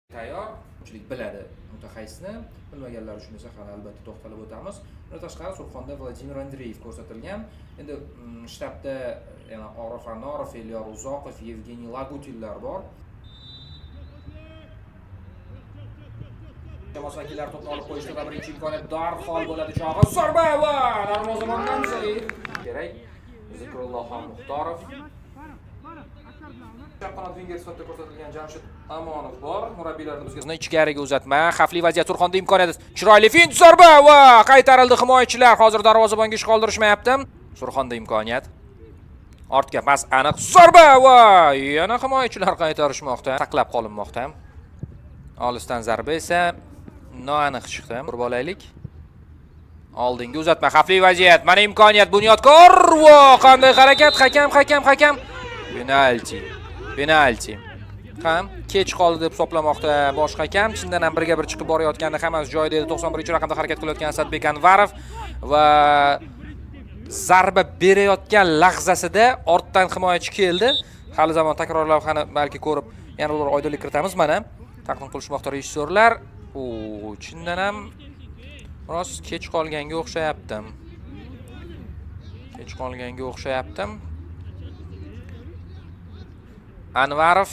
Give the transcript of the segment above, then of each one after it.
Tayyor. Ko'pchilik biladi mutaxassisni, bilmaganlar uchun esa hali albatta to'xtalib o'tamiz. Undan tashqari Surxonda Vladimir Andreyev ko'rsatilgan. Endi shtabda yana Orif Anorov, Elyor Uzoqov, Yevgeniy Lagutinlar bor. Jamoa vakillari to'pni olib qo'yishdi va birinchi imkoniyat darhol bo'ladi chog'i. Zarba va darvozabondan seyf. Kerak. Zikrullohxon Muxtorov. Chap qanot vinger sifatida ko'rsatilgan Jamshid Amonov bor. Murabbiylarni bizga ichkariga uzatma. Xavfli vaziyat Surxonda imkoniyat. Chiroyli fint zarba va qaytarildi himoyachilar. Hozir darvozabonga ish qoldirishmayapti. Surxonda imkoniyat. Ortga pas aniq zarba va yana himoyachilar qaytarishmoqda. Saqlab qolinmoqda. Olisdan zarba esa noaniq chiqdi. Ko'rib olaylik. Oldinga uzatma, xavfli vaziyat. Mana imkoniyat Bunyodkor. Va qanday harakat? Hakam, hakam, hakam. Penalti. Penalti. Ham kech qoldi deb hisoblamoqda bosh hakam. Chindan ham birga bir chiqib borayotganda hammasi joyida edi. 91-raqamda harakat qilayotgan Asadbek Anvarov va zarba berayotgan lahzasida ortdan himoyachi keldi. Hali zamon takror lavhani balki ko'rib yana bir oydinlik kiritamiz. Mana taqdim qilishmoqda rejissyorlar. U chindan ham biroz kech qolganga o'xshayapti. Kech qolganga o'xshayapti. Anvarov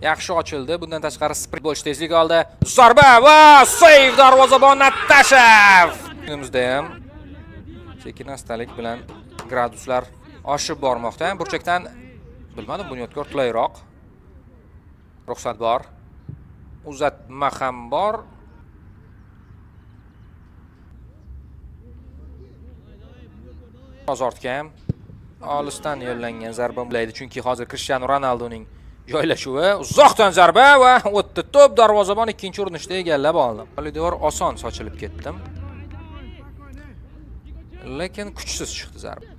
yaxshi ochildi. Bundan tashqari sprint bo'lish tezlik oldi. Zarba va seyf darvozabon Natashev. Kunimizda ham sekin astalik bilan graduslar oshib bormoqda. Burchakdan bilmadim, Bunyodkor qulayroq. Ruxsat bor. Uzatma ham bor. Ortga ham olisdan yo'llangan zarba bilaydi, chunki hozir Cristiano Ronaldoning joylashuvi. Uzoqdan zarba va o'tdi to'p, darvozabon ikkinchi urinishda egallab oldi. Poydevor oson sochilib ketdi. Lekin kuchsiz chiqdi zarba.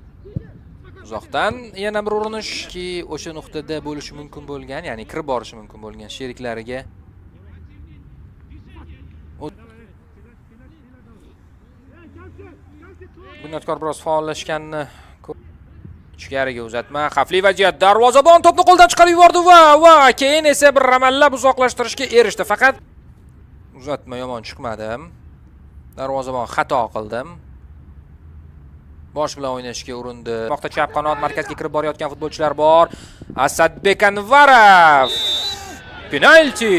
Uzoqdan yana bir urinishki o'sha nuqtada bo'lishi mumkin bo'lgan, ya'ni kirib borishi mumkin bo'lgan sheriklariga Bunyodkor biroz faollashganini ichkariga uzatma, xavfli vaziyat, darvozabon to'pni qo'ldan chiqarib yubordi va keyin esa bir amallab uzoqlashtirishga erishdi. Faqat uzatma yomon chiqmadi. Darvozabon xato qildi. Bosh bilan o'ynashga urindi. Moqda chap qanot markazga kirib borayotgan futbolchilar bor. Asadbek Anvarov. Penalti.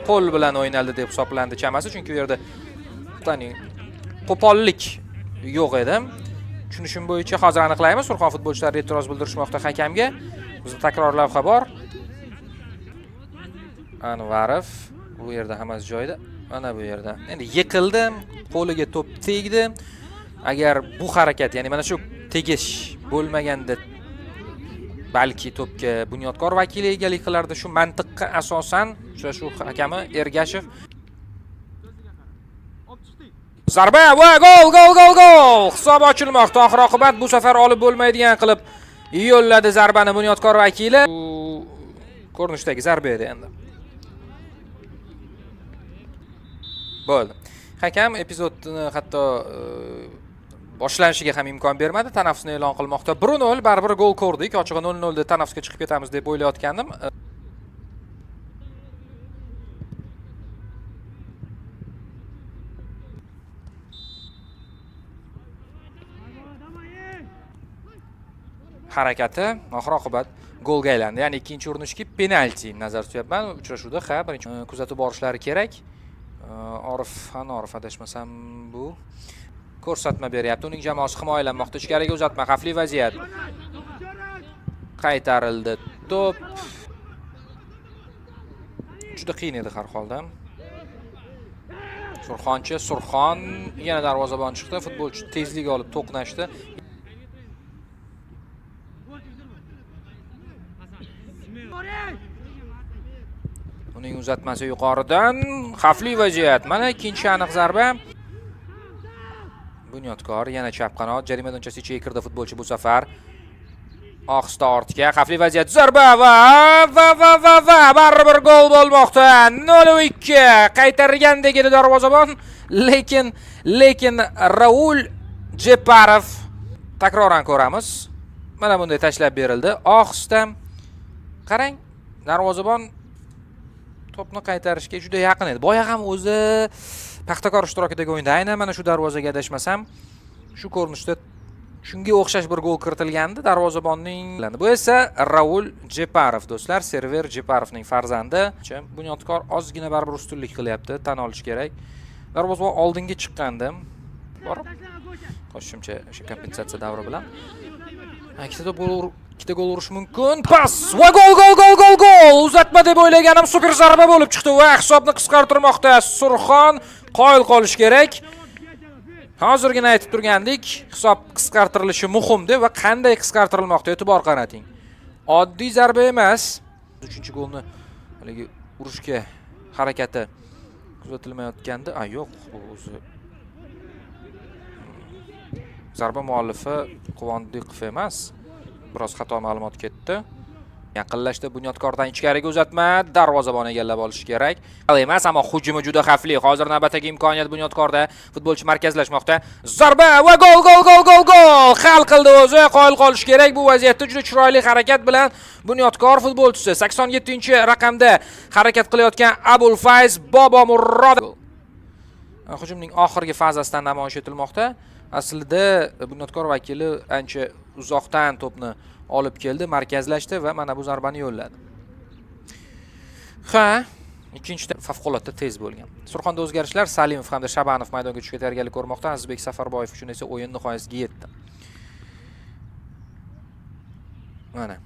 Qo'l bilan o'ynaldi deb hisoblandi chamasi, chunki u yerda qo'pollik yo'q edi. Tushunishim bo'yicha hozir aniqlaymiz. Surxon futbolchilari e'tiroz bildirishmoqda hakamga. Bizda takror lavha bor. Anvarov bu yerda hammasi joyida. Mana bu yerda. Endi yiqildi, qo'liga to'p tegdi. Agar bu harakat, ya'ni mana shu tegish bo'lmaganda balki to'pga Bunyodkor vakili egalik qilardi. Shu mantiqqa asosan uchrashuv hakami Ergashev zarba va gol, gol, gol, gol! Hisob ochilmoqda. Oxir oqibat bu safar olib bo'lmaydigan qilib yo'lladi zarbani Bunyodkor vakili. Bu ko'rinishdagi zarba edi endi. Bo'ldi. Hakam epizodni hatto boshlanishiga ham imkon bermadi. Tanaffusni e'lon qilmoqda. 1-0 baribir gol ko'rdik. Ochig'i 0-0 da tanaffusga chiqib ketamiz deb o'ylayotgandim. Harakati oxir oqibat golga aylandi. Ya'ni ikkinchi urinishga penalti nazarda tutyapman. Uchrashuvda ha, birinchi kuzatib borishlari kerak. Orif Anorov adashmasam bu ko'rsatma beryapti. Uning jamoasi himoyalanmoqda. Ichkariga uzatma, xavfli vaziyat. Qaytarildi to'p. Juda qiyin edi har holda. Surxonchi, Surxon yana darvozabon chiqdi. Futbolchi tezlik olib to'qnashdi. Uning uzatmasi yuqoridan xavfli vaziyat. Mana ikkinchi aniq zarba. Bunyodkor yana chap qanot jarima maydonchasi ichiga kirdi futbolchi bu safar. Ohista ortga xavfli vaziyat, zarba va va va va va baribir gol bo'lmoqda. 0-2 qaytargandek edi darvozabon, lekin Raul Jeparov takroran ko'ramiz. Mana bunday tashlab berildi. Ohista qarang, darvozabon To'pni qaytarishga juda yaqin edi. Boya ham o'zi Paxtakor ishtirokidagi o'yinda aynan mana shu darvozaga adashmasam, shu ko'rinishda shunga o'xshash bir gol kiritilgandi darvozabonning. Bu esa Raul Jeparov do'stlar, Server Jeparovning farzandi. Bunyodkor ozgina baribir ustunlik qilyapti, tan olish kerak. Darvozabon oldinga chiqqandi. Borib qo'shimcha o'sha kompensatsiya davri bilan. Ikkita gol urish mumkin. Pas va gol gol gol gol gol. Uzatma deb o'ylaganim super zarba bo'lib chiqdi va hisobni qisqartirmoqda. Surxon qoyil qolish kerak. Hozirgina aytib turgandik, hisob qisqartirilishi muhim deb va qanday qisqartirilmoqda, e'tibor qarating. Oddiy zarba emas. 3-golni haligi urishga harakati kuzatilmayotgandi. A yo'q, bu o'zi zarba muallifi Quvondiqov emas. Biroz xato ma'lumot ketdi. Yaqinlashdi Bunyodkordan ichkariga uzatma, darvozabon egallab olishi kerak. Emas, ammo hujumi juda xavfli. Hozir navbatdagi imkoniyat Bunyodkorda. Futbolchi markazlashmoqda. Zarba va gol gol gol gol gol. Hal qildi o'zi, qoyil qolish kerak bu vaziyatda juda chiroyli harakat bilan Bunyodkor futbolchisi 87-raqamda harakat qilayotgan Abulfayz Bobomurod. Hujumning oxirgi fazasidan namoyish etilmoqda. Aslida Bunyodkor vakili ancha uzoqdan to'pni olib keldi, markazlashdi va mana bu zarbani yo'lladi. Ha, ikkinchida favqulodda tez bo'lgan. Surxonda o'zgarishlar, Salimov hamda Shabanov maydonga tushishga tayyorgarlik ko'rmoqda. Azizbek Safarboyev uchun esa o'yin nihoyasiga yetdi. Mana.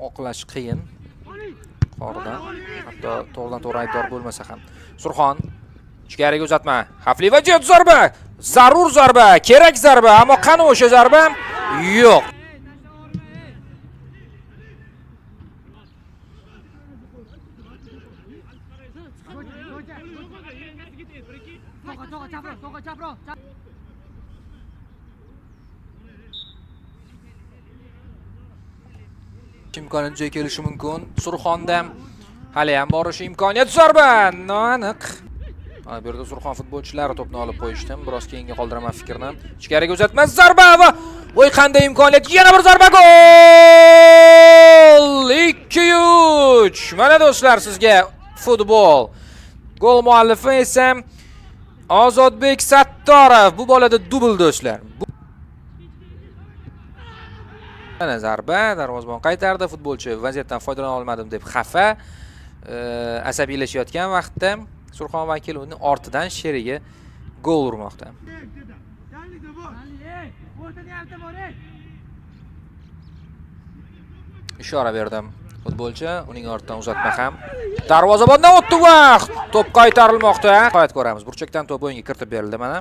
Oqlash qiyin. Qordan, hatto to'g'ridan to'g'ri aybdor bo'lmasa ham. Surxon ichkariga uzatma. Xavfli vaziyat, zarba. Zarur zarba, kerak zarba, ammo qani o'sha zarba? Yo'q. Imkoniyat yuzaga kelishi mumkin. Surxonda hali ham bor o'sha imkoniyat, zarba noaniq. Mana bu yerda Surxon futbolchilari to'pni olib qo'yishdi. Biroz keyinga qoldiraman fikrni. Ichkariga uzatma, zarba va voy qanday imkoniyat! Yana bir zarba, gol! 2-3. Mana do'stlar sizga futbol. Gol muallifi esa Ozodbek Sattorov. Bu bolada dubl do'stlar. Mana zarba, darvozabon qaytardi. Futbolchi vaziyatdan foydalana olmadim deb xafa, asabiylashayotgan vaqtda Surxon vakili uning ortidan sherigi gol urmoqda. Ishora berdim futbolchi, uning ortidan uzatma ham. Darvozabondan o'tdi va to'p qaytarilmoqda. Nihoyat ko'ramiz. Burchakdan to'p o'yinga kiritib berildi mana.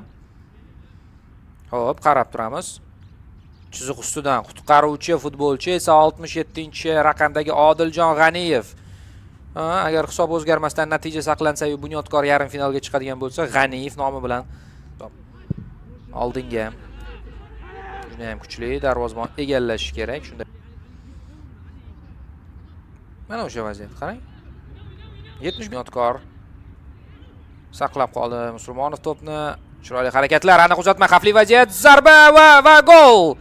Xo'p, qarab turamiz. Chiziq ustidan qutqaruvchi futbolchi esa 67-raqamdagi Odiljon G'aniyev. Agar hisob o'zgarmasdan natija saqlansa-yu Bunyodkor yarim finalga chiqadigan bo'lsa, G'aniyev nomi bilan oldinga. Juda ham kuchli darvozabon egallashi kerak. Shunda mana o'sha vaziyat, qarang. 70 Bunyodkor saqlab qoldi. Musulmonov to'pni, chiroyli harakatlar, aniq uzatma, xavfli vaziyat, zarba va gol.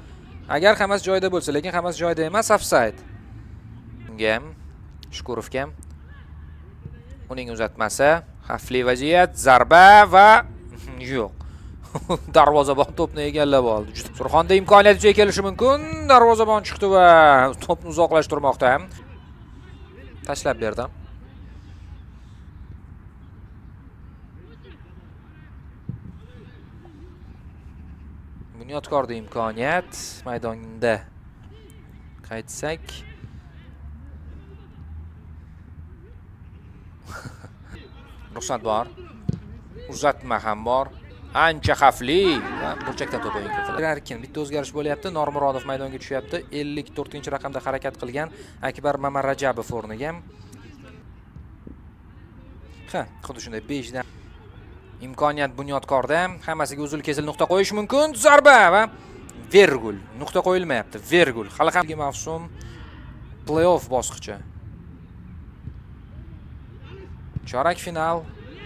Agar hammasi joyida bo'lsa, lekin hammasi joyida emas, ofsayd. Unga Shukurovga uning uzatmasi, xavfli vaziyat, zarba va yo'q. Darvozabon to'pni egallab oldi. Surxonda imkoniyat yuzaga kelishi mumkin. Darvozabon chiqdi va to'pni uzoqlashtirmoqda. Tashlab berdi. Bunyodkorda imkoniyat maydonda qaytsak. Ruxsat bor. Uzatma ham bor. Ancha xavfli va burchakdan to'p o'yinga kiritiladi. Erkin bitta o'zgarish bo'lyapti. Normurodov maydonga tushyapti. 54-raqamda harakat qilgan Akbar Mamarajabov o'rniga. Ha, xuddi shunday 5 dan imkoniyat Bunyodkorda. Hammasiga uzil-kesil nuqta qo'yish mumkin. Zarba va vergul. Nuqta qo'yilmayapti. Vergul. Hali ham mavsum play-off bosqichi. Chorak final.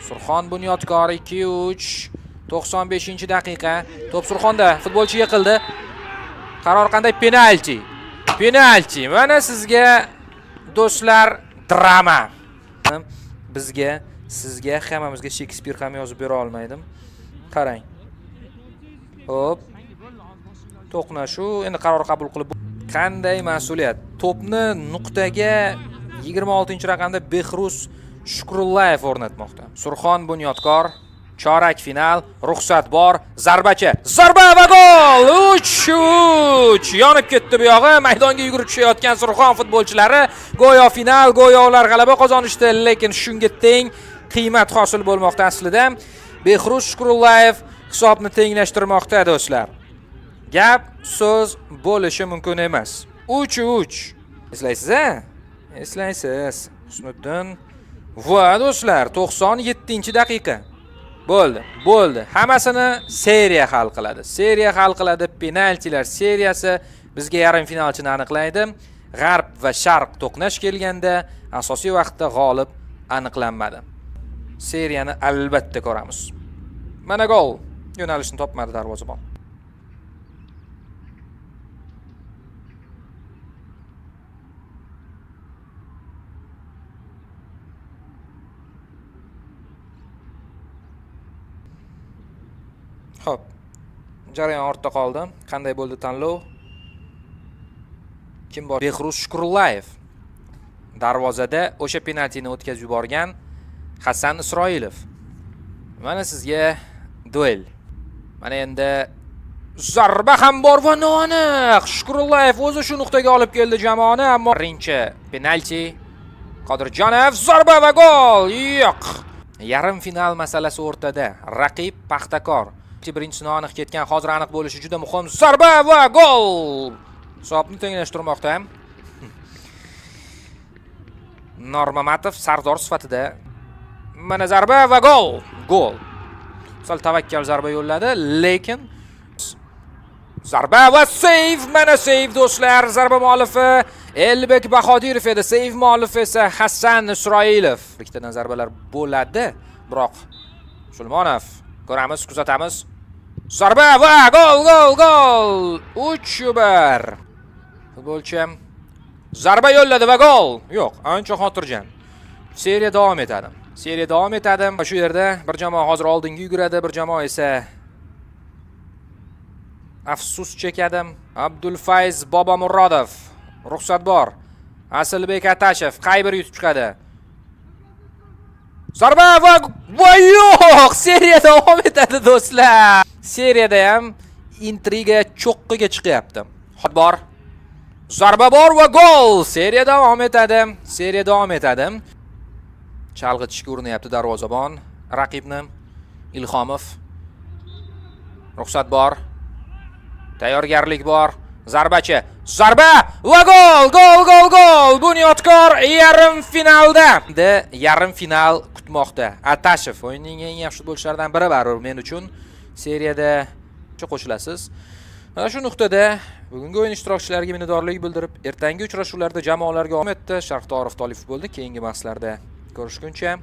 Surxon Bunyodkor 2-3. 95-daqiqa. To'p Surxonda. Futbolchi yiqildi. Qaror qanday? Penalti. Penalti. Mana sizga do'stlar drama. Bizga, sizga, hammamizga Shekspir ham yozib bera olmaydi. Qarang. Hop. To'qnashuv, endi qaror qabul qilib qanday mas'uliyat? To'pni nuqtaga 26-raqamda Behruz Shukrullayev o'rnatmoqda. Surxon Bunyodkor chorak final, ruxsat bor, zarbachi. Zarba va gol! 3-3. Yonib ketdi bu yog'i. Maydonga yugurib tushayotgan Surxon futbolchilari go'yo final, go'yo ular g'alaba qozonishdi, lekin shunga teng qiymat hosil bo'lmoqda aslida. Behruz Shukrullayev hisobni tenglashtirmoqda do'stlar. Gap so'z bo'lishi mumkin emas. 3-3. Eslaysiz a? Eslaysiz. Husniddin va do'stlar 97-daqiqa. Bo'ldi, bo'ldi. Hammasini seriya hal qiladi. Seriya hal qiladi. Penaltilar seriyasi bizga yarim finalchini aniqlaydi. G'arb va Sharq to'qnash kelganda asosiy vaqtda g'olib aniqlanmadi. Seriyani albatta ko'ramiz. Mana gol. Yo'nalishni topmadi darvozabon. Xo'p. Jarayon ortda qoldi. Qanday bo'ldi tanlov? Kim bor? Behruz Shukrullayev. Darvozada o'sha penaltini o'tkazib yuborgan Hasan Isroilov. Mana sizga duel. Mana endi zarba ham bor va noaniq. Shukrullayev o'zi shu nuqtaga olib keldi jamoani, ammo birinchi penalti Qodirjonov zarba va gol. Yo'q. Yarim final masalasi o'rtada. Raqib Paxtakor. Birinchisi noaniq ketgan, hozir aniq bo'lishi juda muhim. Zarba va gol. Hisobni tenglashtirmoqda. Normamatov sardor sifatida. Mana zarba va gol. Gol. Sal tavakkal zarba yo'lladi, lekin zarba va seyv. Mana seyv do'stlar. Zarba muallifi Elbek Bahodirov edi. Seyv muallifi esa Hasan Isroilov. Ikkitadan zarbalar bo'ladi, biroq Sulmonov ko'ramiz, kuzatamiz. Zarba va gol, gol, gol. 3-1. Futbolchi zarba yo'lladi va gol. Yo'q, ancha xotirjam. Seriya davom etadi. Seriya davom etadi. Shu yerda bir jamoa hozir oldinga yuguradi, bir jamoa esa afsus chekadi. Abdulfayz Bobomurodov. Ruxsat bor. Asilbek Atashev qay biri yutib chiqadi? Zarba va yo'q, seriya davom etadi do'stlar. Seriyada ham intriga cho'qqiga chiqyapti. Hot bor. Zarba bor va gol. Seriya davom etadi. Seriya davom etadi. Chalg'itishga urinyapti darvozabon raqibni. Ilhomov. Ruxsat bor. Tayyorgarlik bor. Zarbachi. Zarba va gol! Gol, gol, gol! Bunyodkor yarim finalda. Endi yarim final kutmoqda. Atashev o'yinning eng yaxshi futbolchilaridan biri baribir men uchun seriyada qo'shilasiz. Mana shu nuqtada bugungi o'yin ishtirokchilariga minnatdorlik bildirib, ertangi uchrashuvlarda jamoalarga omad. Sharq Torif Tolipov bo'ldi. Keyingi bahslarda ko'rishguncha.